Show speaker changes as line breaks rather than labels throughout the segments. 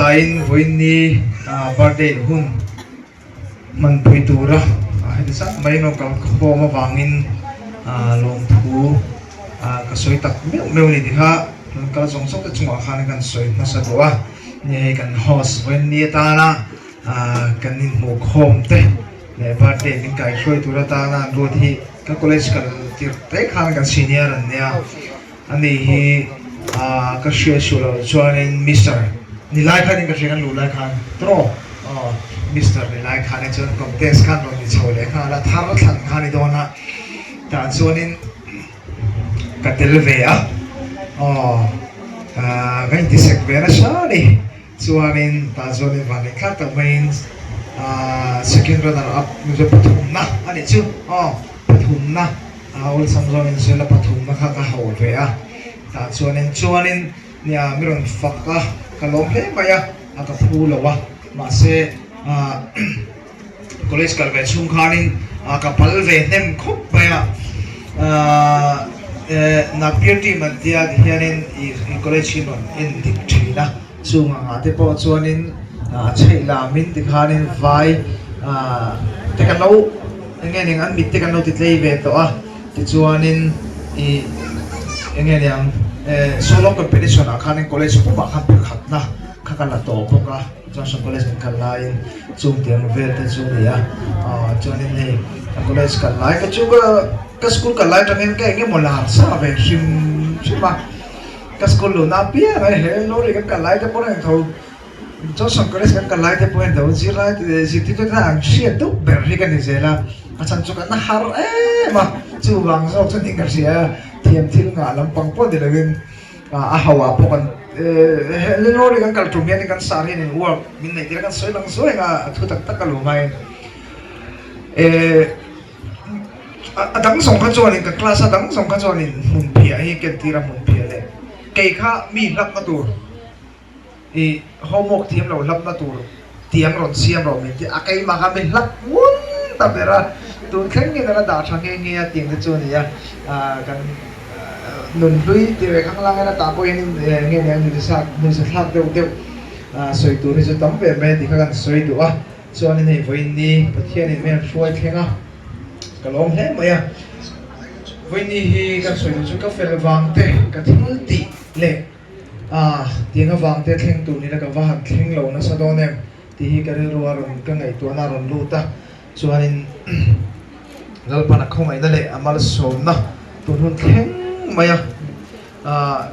hmasain vawiin birthday hun hmanpui tura heti zat mai rawn kal khawm avangin lawmthu ka sawi tak meuh meuh a ni tih kha rawn kal zawng zawng te chungah khan kan sawi hmasa duh a, hei kan host vawiin ni atana kan inhmuh khawm te leh birthday min kaihruai tur atana an ruat hi ka college kal tirh te khan kan senior an nia. Ani hi ka hriat suh loh chuanin Mister Nilai khanin ka hria kan luh lai khan tawh aw Mister Nilai khan chuan contest khan rawn ni chho leh nghal a, thar thlan kha a ni dawn a, tah chuanin ka tel ve a aw ka intisek ve nasa a ni. Chuanin tah chuanin van leh thlak tak maiin second runner up pathumna a nih chu aw pathumna. A awlsam zawngin zela pathumna kha ka hauh ve a, tah chuanin chuanin nia mi rawn fak a, ka lawm hle mai a, a ka phu lo a, mahse ah college kal ve chhung khanin ah ka pal ve hnem khawp mai a, ah Nagpur team an tia tihianin ih college hi rawn en dik thin a. Chung angah te pawh chuanin a chheih lamin tikhanin vai te kan lo eng nge niang an mit te kan lo ti tlei ve tawh a, tichuanin ih eng nge niang solo competition ah khanin college pumah khan pakhatna kha ka la tawh bawk a, Johnson college kan kal laiin chung tiang vel te chu a ni a, chuanin hei ka college kal lai ka chu ka school kal lai atangin ka eng emaw lar sa ve hrim hrim a. Ka school luhna apiang a he lorry kan kal lai te pawh hian tho Johnson College kan kal lai te pawh hian tho zirlai zirtirtu te an hriat deuh ber hi ka ni zel a, a chhan chu kan har em a, chuvang zawk chu ni ka hria a, thiam thil nghah lampang pawh ni lovin a ho ah pawh kan he lorry kan kal tum hian kan sar hian in work min neih tir a kan sawi lang zuai ang a, a thu tak tak a lu hmain eh. A dang zawng kha chuanin ka class a dang zawng kha chuanin hmun phiah hi ken tir a hmun phiah leh kei kha mi hlapna tur ih homework thiam lo hlapna tur tiang rawn siam rawh min ti a keimah kha mi hlap ngun ta ber a tun thleng nge ka la dah tha nghe nghe a tiang te chu a ni a ah kan nunhlui tih ve khang lang ila tah pawh hianin nge ni ang nuihza thlak deuh deuh sawi tur hi chu tam ve mai a tih kha kan sawi duh a. Chuanin hei vawiin ni Pathianin min rawn hruai thleng a, ka lawm hle mai a. Vawiin ni hi kan sawi duh chu ka fel vang te, ka thil tih leh ah tiang avang te thleng tur nila ka va han thleng lo nasa dawn em tih hi ka rilru a rawn ka ngaihtuahna a rawn lut a. Chuanin Lalpan a khawngaihna leh a malsawmna tun hun thleng mai a.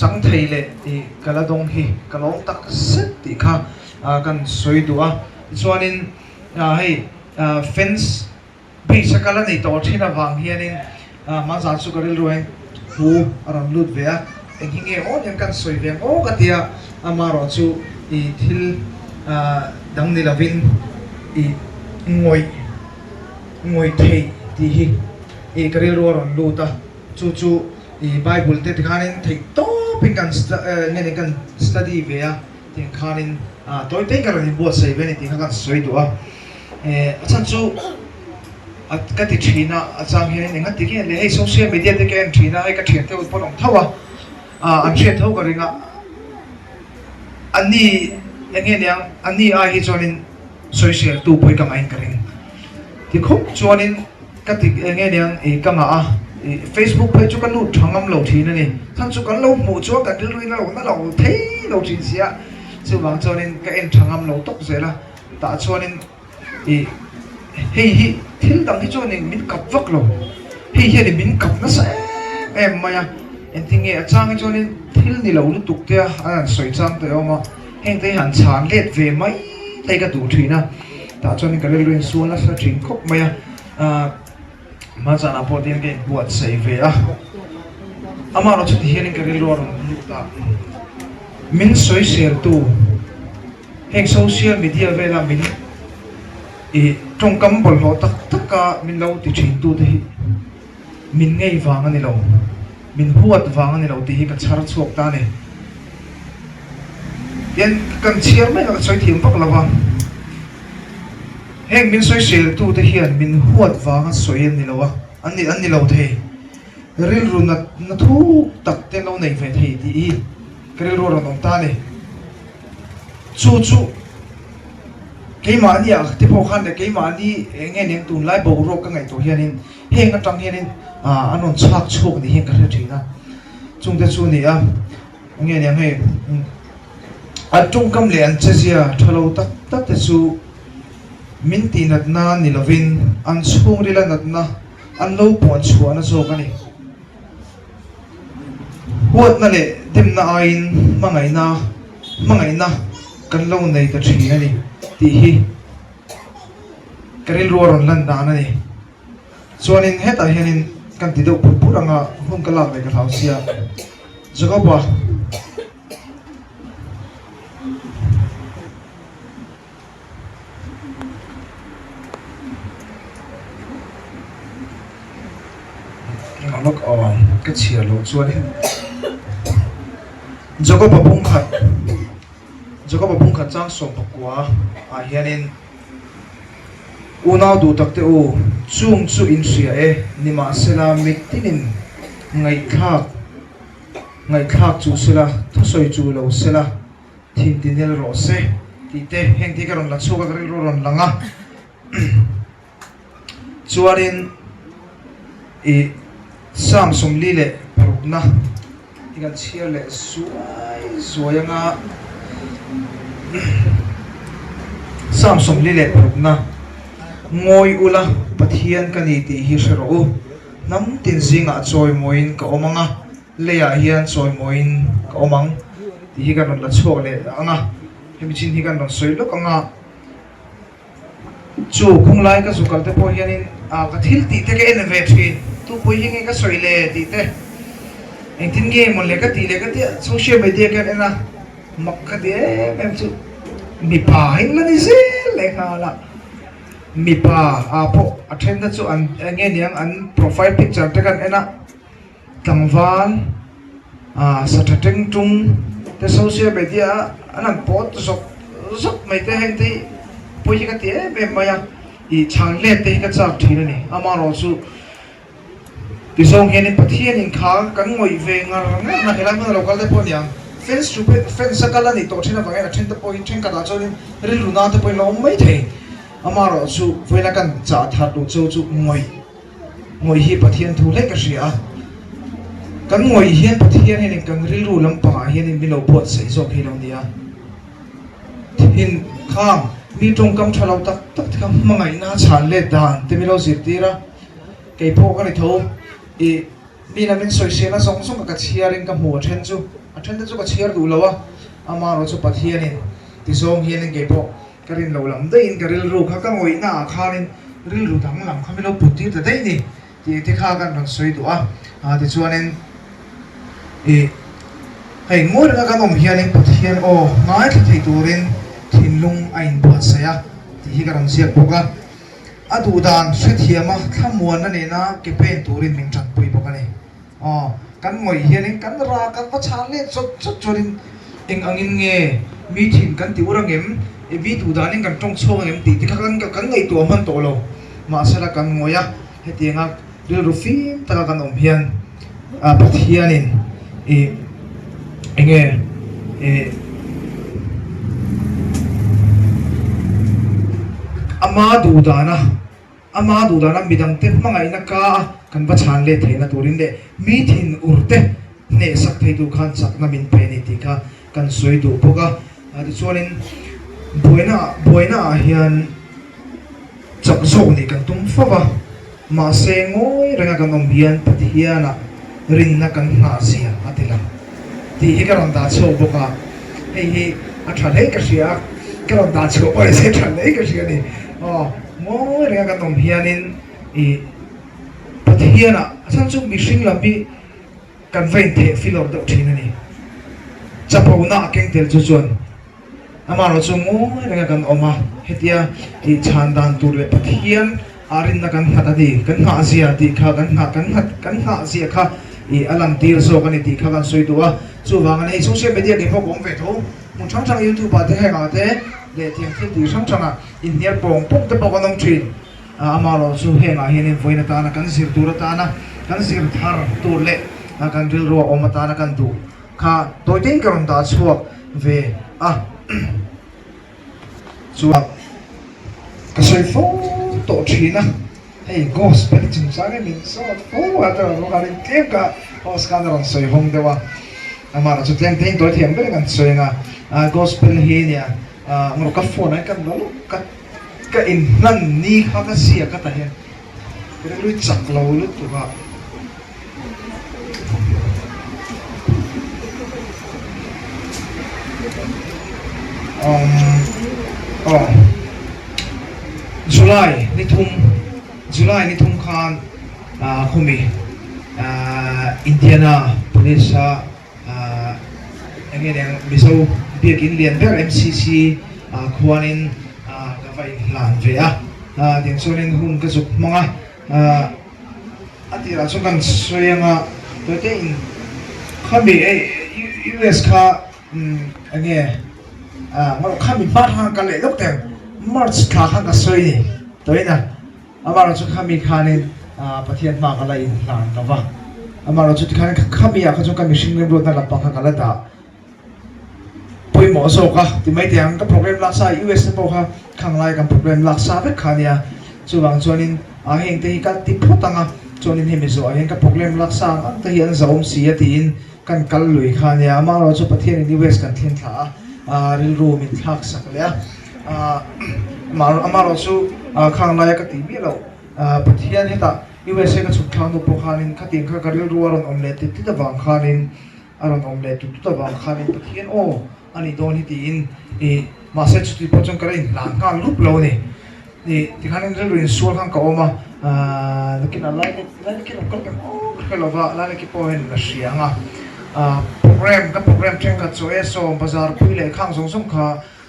Chang thei leh tih ka la dawng hi ka lawm tak zet tih kha kan sawi duh a. Tichuanin hei fence bridge a kal a nei tawh thin avang hianin hmanzan chu ka rilru hian thu a rawn lut ve a, eng hi nge aw hian kan sawi ve ang aw ka ti a, amaherawh chu i thil dang ni lovin i ngawih ngawih theih tih hi i ka rilru a rawn lut a, chu chu. I Bible te tikhanin theih tawpin kan nge ni kan study ve a tih khanin tawi te ka rawn inbuatsaih ve a ni tih kha kan sawi duh a. A chhan chu ka ti thin a, a chang hian eng a ti nge le hei social media te ka en thin a, hei ka thian te pawh an awm tho a, an hriat tho ka ring a, ani eng nge niang ani ai hi chuanin sawisel tu pawh hi ka ngahin ka ring. Tikhawp chuanin ka ti eng nge niang ih ka ngah a, ih Facebook phei chu ka lut tha ngam lo thin a ni. Chhan chu kan lo hmuh chuan kan rilru in a lo na lo thei lo thin si a, chuvang chuanin ka en tha ngam lo tawp zel a, tah chuanin ih hei hi thil dang hi chuanin min kap vak lo, hei hianin min kap nasa em em mai a, engtin nge a chang hi chuanin thil ni lo lutuk te a an han sawi chang te a awm a. Heng te hi han chhan let ve mai te ka duh thin a, tah chuan ka rilru in sual nasa thin khawp mai a, ah hmanzanah pawh tihian ka inbuatsaih ve a, amah erawh chuti hianin ka rilru a rawn lut a, min sawisel tu heng social media vela min ih tawngkam bawlhhlawh tak tak a min lo ti thin tu te hi min ngei vang a ni lo. Min huat vang a ni lo tih hi ka chhar chhuak ta a ni. Tian kan chhiar mai a, ka sawi thiam vak lo va. Heng min sawisel tu te hian min huat vang a sawi an ni lo a, an ni an ni lo thei. Rilru nat na thuk tak te an lo nei ve thei tih hi ka rilru a rawn awm ta a ni. Chu chu keimahni ah te pawh khan leh keimahni eng nge nen tunlai boruak ka ngaihtuah hianin heng atang hianin an rawn chhak chhuak ni hian ka hre thin a. Chungte chu a ni a, eng nge niang hei an tawngkam leh an chezia tha lo tak tak te chu min tih natna ni lovin an chhungrila natna an lo puan chhuahna zawk a ni. Huatna leh demna aiin hmangaihna hmangaihna kan lo nei ta thin a ni tih hi ka rilru a rawn lan dan a ni. Chuanin hetah hianin kan ti deuh pur pur anga hun ka lak leh ka hlau sia. Jacob-a. Ka chhiar loh chuanin Jacob-a bungkhat Jacob-a bungkhat chang sawmpakua ah hianin Unau duh tak te u, chung chu in hria e, nimahsela mitinin ngaihthlak ngaihthlak chu sela, thusawi chu lo sela. Thin ti nel rawh se tih te heng te hi ka rawn la chhuak a ka rilru a rawn lang a chuanin ih Psalm 44 na hi kan chhiar leh zuai zuai anga Psalm 46 na Ngawi ula Pathian ka ni tih hi hre rawh u hnam tin zingah chawimawiin ka awm anga. Leiah hian chawimawiin ka awm ang tih hi kan rawn la chhuak leh ang a, hemi chin hi kan rawn sawi lawk ang a, chu khunglai ka zu kal te pawh hianin ah ka thil tih te ka en ve thin, tu pawh hi nge ka sawi le tih te, engtin nge maw le ka tih leh ka tia social media ka en a, mak ka ti em em chu mipa hi la ni zel leh nghal a, mipa ah pawh a then te chu an eng nge niang an profile picture te kan en a. Tlangval ah sa tha teng tung te social media a an han post zawk zawk mai te heng te hi pawi hi ka ti em em mai a, ih chhan let te hi ka chak thin a ni. Amaherawhchu tizawng hianin Pathian inkha kan ngawih ve ngar ngar na helai hmuna lo kal te pawh a ni ang. Fans chu fans a kal a nih tawh thin avangin a then te pawhin thenkhatah chuanin rilru na te pawhin la awm mai thei. Amaherawhchu vawiina kan chah thar duh chu chu ngawih. Ngawih hi Pathian thu hlek ka hria a, kan ngawih hian Pathian hianin kan rilru lampangah hianin min lo buatsaih zawk hi lo ni a. Thin khang mi tawngkam tha lo tak tak te kha hmangaihna chhan let dan te min lo zirtir a, kei pawh ka ni tho ih mi lam in sawisel a zawng zawng ka ka chhiarin ka hmu a then chu a then te chu ka chhiar duh lo a, amaherawh chu Pathianin ti zawng hianin kei pawh Ka rin lo lam daihin ka rilru kha ka ngawihna ah khanin rilru dang lam kha min lo put tir ta daih ni tih te kha kan rawn sawi duh a, ah tichuanin ih hei ngawi renga kan awm hianin Pathian aw ngaithla thei turin thinlung a inbuatsaih a tih hi ka rawn ziak bawk a, a duh dan hrethiama thlamuanna nena ke pen turin min tanpui bawk a ni. Aw, kan ngawih hianin kan ra kan va chhan let chawt chawt chuanin eng angin nge mi thin kan ti ur angem, e mi duh danin kan tawng chhuak angem tih te kha kan kan ngaihtuah hman tawh lo. Mahsela kan ngawih a, hetianga rilru fim taka kan awm hian Pathianin ih enge ih ama duh dana Ama duh dana midangte hmangaihna ka a kan va chhan let theihna turin leh mi thin urte hnehsak thei tur khan chakna min pe a ni tih kha kan sawi duh bawk a. Tichuanin buaina buaina ah hian chak zawk nih kan tum fo va, mahse ngawi renga kan awm hian Pathianah rinna kan nghah zia a ti lang tih hi ka rawn dah chhuak bawk a, hei hi a tha hle ka hria a, ka rawn dah chhuah pawh ni se tha hle ka hria a ni. Aw ngawi renga kan awm hianin ih Pathianah a chhan chu mihring lam hi kan va intheh filawr deuh thin a ni. Chapona a keng tel chu chuan. Amaherawh chu ngawi renga kan awm a, hetia tih chhan dan tur leh Pathian ah rinna kan nghat a ni, kan nghah zia tih kha kan nghah kan nghat kan nghah zia kha ih a lang tir zawk a ni tih kha kan sawi duh a, chuvangin hei social media kei pawh ka awm ve tho, hmun hrang hrang youtube ah te heng ah te leh thiam thil tih hrang hrang ah inhnial pawng pawng te pawh kan awm thin a, amaherawh chu heng ah hianin vawiin atana kan zir tur atana kan zir thar tur leh kan rilru a awm atana kan duh. Kha tawitein ka rawn dah chhuak ve a. Chuan ka sawi fo tawh thin a, hei gospel chungchang hi min zawt fo a, chuan rawng khan tlem ka host khan a rawn sawi hawng deuh a, amaherawhchu tlem te in tawi thiam ber kan sawi ang a, gospel hi nia ngawrh ka phone ah hian ka la lawk a, ka inhlan ni kha ka ziak a tah hian rilru chak lo lutuk a. Aw July ni thum July ni thum khan ah khawmi ah Indiana police a ah eng nge niang Mizo biakin lian ber MCC ah khuanin ah ka va inhlan ve a ah tiang chuanin hun ka zuk hmang a ah. A tirah chuan kan sawi anga tawite in khami hei US kha eng nge khami hma khan ka leh deuh teng March thla khan ka sawi ni tawina amaherawhchu khami khanin Pathian hma ka la inhlan lo va amaherawhchu tikhan khami ah kha chuan ka mihring remruatna lampang kha ka la dah. Pawimawh zawk a ti mai teh ang, ka program lak sa US te pawh kha khang lai kan program lak sa vek kha ania, chuvang chuanin ah heng te hi ka ti phawt ang a, chuanin hemi zawh ah hian ka program lak sa ang ang te hi an zahawm si a tiin kan kal lui kha ania, amaherawhchu chu Pathianin US kan thlen thla a, ah rilru min thlak sak leh a, ah amaherawhchu khang laia ka tih miah loh Pathian hetah USA ka chhuk thlak hnu pawh khanin khatiang kha ka rilru a rawn awm leh tit tit avang khanin A rawn awm leh tut tut avang khanin Pathian aw a nih dawn hi tiin ih mahse chuti pawh chuan ka la inhlan nghal lup lo a ni. Ih tikhanin rilru insual khan ka awm a, aah nakinah Lailaki rawn kal kem aw ka hre lova, Lailaki pawh hian la hria ang a. Aah program ka program thenkhat chaw e sawm bazar pui leh khang zawng zawng kha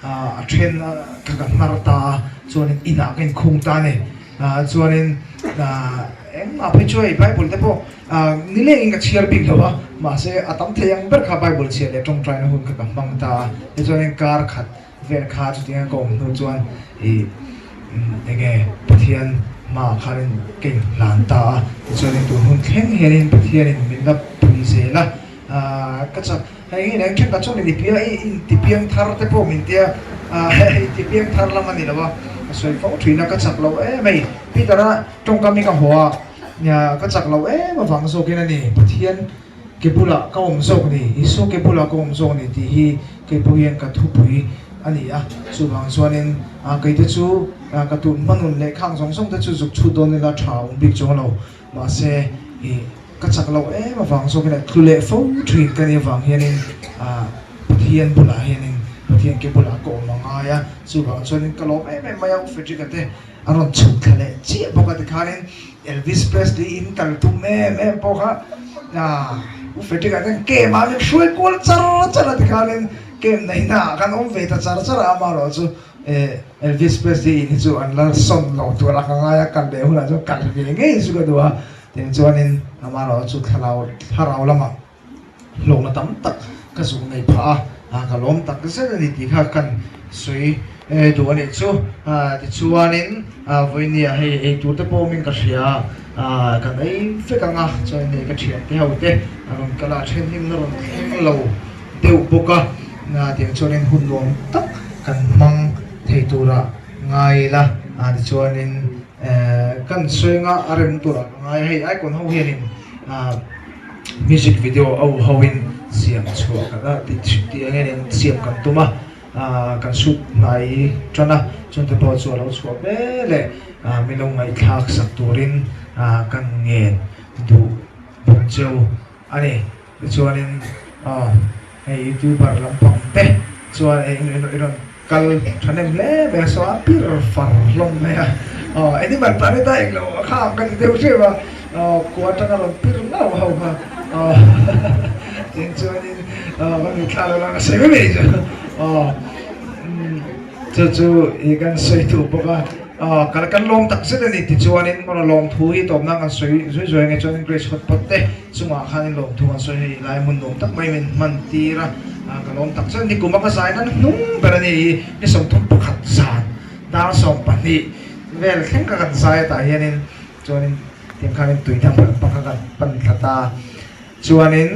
a then kha ka hnar ta a, chuanin inah ka inkhung ta a ni. Chuanin engmah phei chu hei Bible te pawh nilengin ka chhiar bik lo a, mahse a tam thei ang ber kha Bible chhiar leh tawngtaina hun kha ka hmang ta a. Tichuanin kar khat vel kha chutianga ka awm hnu chuan ih enge Pathian hmaah khanin ka inhlan ta a, tichuanin tun hun thleng hianin Pathianin min la pui zel a, ka chak. Hei hi eng thenkhat chuan in i i inti piang thar te pawh min tia, hei inti piang thar lam a ni lo a, ka sawi fo thin a, ka chak lo em hei Peter-a tawngkam hi ka haw a, ka chak lo em avang zawkin a ni, Pathian ke bulah ka awm zawk ni, Isua ke bulah ka awm zawk ni tih hi kei pawh hian ka thupui a ni a, chuvang chuanin kei te chu ka tun hmanun leh khang zawng zawng te chu zuk chhut dawn ila tha awm bik chuang lo, mahse ih. Ka chak loh em avang zawkin a tlu leh fo thin ka nih avang hianin ah Pathian bulah hianin Pathian ke bulah ka awm a ngai a, chuvang chuanin ka lawm em em mai a, U Frederick-a te a rawn chhuk thla leh chiah bawk a tikhanin Elvis Presley in kal tum em em pawh kha ah U Frederick-a ten camp ah min hruai kual char char a tikhanin camp neihna ah khan awm ve ta char char a, amaherawh chu eh Elvis Presley in hi chu an la sawn lo tur a ka ngai a, kal leh hunah chuan kal ve ngei chu ka duh a. Tin chuanin amaherawh chu thlarau thlarau lamah hlawhna tam tak ka zuk nei phah a, ka lawm tak zet a ni tih kha kan sawi duh a nih chu. Tichuanin vawinia hei ei tur te pawh awmin ka hria a, kan ei vek ang a, chuanin hei ka thiante ho te a rawn kal a, a then hlim na rawn thleng lo deuh bawk a, tiang chuanin hun nuam tak kan hmang thei tura ngai ila, tichuanin. Kan sawi anga a rem tur ah ka ngai a, hei icon ho hianin music video a u ho in siam chhuah kan a tih tih ang hianin siam kan tum a, kan shoot hnai tan a, chungte pawh chu a lo chhuah vel e, min lo ngaihthlak sak turin kan ngen duh bawk cheu a ni. Tichuanin aw hei youtuber lampang te chuan hei i rawn kal thahnem hle mai a saw a pir far hlawm mai a aw animal planet a englo a kham ka ti deuh hrep a aw kua atanga rawn pir ngauh ho kha aw tin chuanin aw ka mitthla lo lang a sawi mai chu aw chu chu i kan sawi duh bawk a. Aw kal kan lawm tak zet a ni tichuanin hmawra lawmthu hi tawpna kan sawi zui zui ange chuanin Grace hot pot te chungah khanin lawmthu kan sawi hei lai hmun nuam tak mai min hman tir a, ka lawm tak zet a ni kum a ka zai nan hnung ber a ni i ni 31 zan dar 12 vel thleng kha kan zai atah hianin chuanin tiang khanin tui dang lam pang kha kan pan thla ta chuanin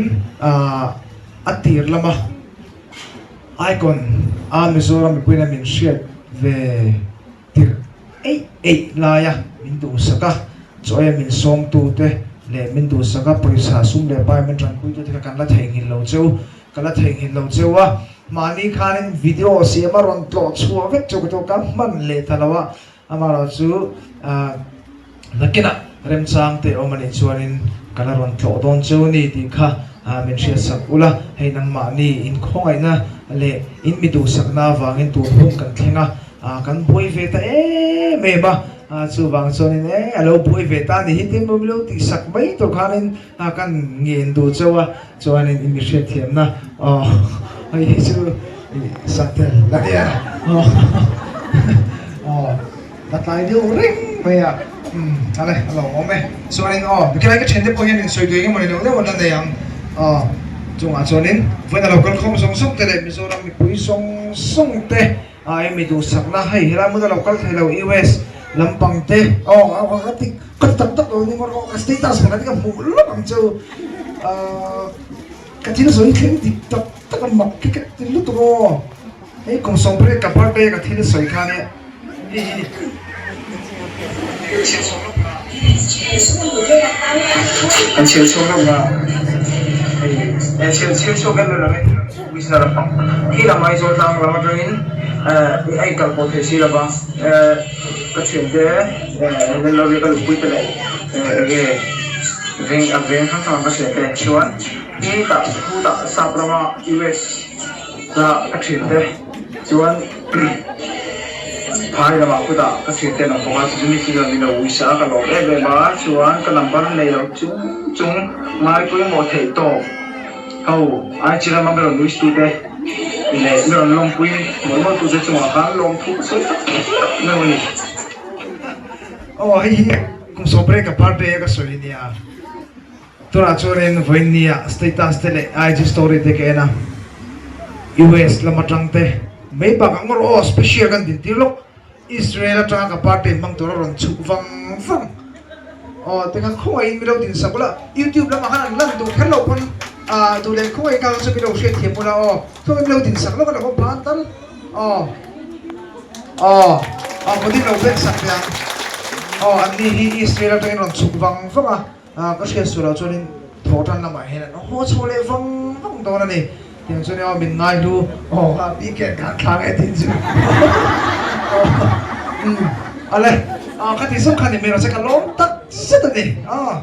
a tir lama Icon a Mizoram mipuiin a min hriat. ve tirh eih eih laia min duhsak a, chaw e min sawmtute leh min duhsak a, pawisa sum leh pai min tanpuitute kha kan la theihnghilh lo cheu, ka la theihnghilh lo cheu a, mahni khanin video siam a rawn tlawh chhuah vek cheu ka tawk a, hman leh ta lo a, Amaherawh chu nakinah remchang te awm a nih chuanin ka la rawn tlawh dawn cheu a ni tih kha min hriatsak ula, hei nangmahni inkhawngaihna leh in mi duhsakna avangin tun hun kan thleng a, kan buai ve ta em em a, chuvang chuanin e a lo buai ve ta a ni hi tin maw milo tihsak mai tur khanin kan ngen duh cheu a, chuanin in mi hriatthiamna aw hei hi chu sak tel la nia aw ka tlai deuh reng mai a umm ale a lo awm e chuanin aw khilai ka thiante pawh hian insawi duai engemaw ni lo deuh an la nei ang aw chungah chuanin vawiin a lo kal khawm zawng zawng te leh Mizoram mipui zawng zawng te a emi duhsakna hei helai hmun a lo kal thei lo US lampang te aw ka ti ka ti tak tak lo ni ngawt aw ka status pakhat hi ka hmuh lawk ang chu ahh ka thil sawi thleng dik tak tak a mak khi ka ti lutuk aw hei kum 18 ka birthday ka thil sawi khan e hei hi
An chhiar chhuak reuh a, hei an chhiar chhiar chhuak em em lo e. Wisner a fak. Khi lam Aizawl tlang lam atangin a inkal pawh theih si lova, ka thiante Lalawia ka luhpui te leh enge veng a veng hrang hrang ka thiante chuan khi tah khu tah sap rama US a ka thiante chuan phai lamah khu tah ka thiante an awm bawk a, chumi chu chuan min lo wish a ka lawm em em a, chuan ka number nei lo chung chung ngai pawimawh theih tawk. Ho, ai chi rama mi rawn wish tute leh mi rawn lawmpui mawlh mawlh tute chungah khan lawmthu ka sawi tak tak meuh a ni.
Aw hei hi kum 18 ka birthday a ka sawi ania, tunah chuanin vawiinnia status te leh IG story te ka en a, US lam atang te mai bakah ngawr aw special kan din tir lawk. Israel atanga ka birthday hmang tur a rawn chhuk vang vang. Aw te kha khawngaih in milo din sak ula, YouTube lamah khan an lan duh kher lo pawn ah duh leh khawngaih kha chu milo hriat thiam ula aw khawngaih milo din sak lawk a lo ban tal aw aw aw ka din lo vek sak teh ang aw an ni hi Israel atangin rawn chhuk vang vang a ah ka hriat suh loh chuanin thaw tan lamah hian an haw chho leh vang vang dawn a ni. Tiang chuan aw min ngai hlu aw kha weekend khan thlang e tin chu umm ale ah kha ti zawk kha ni mai rawh se ka lawm tak zet a ni aw.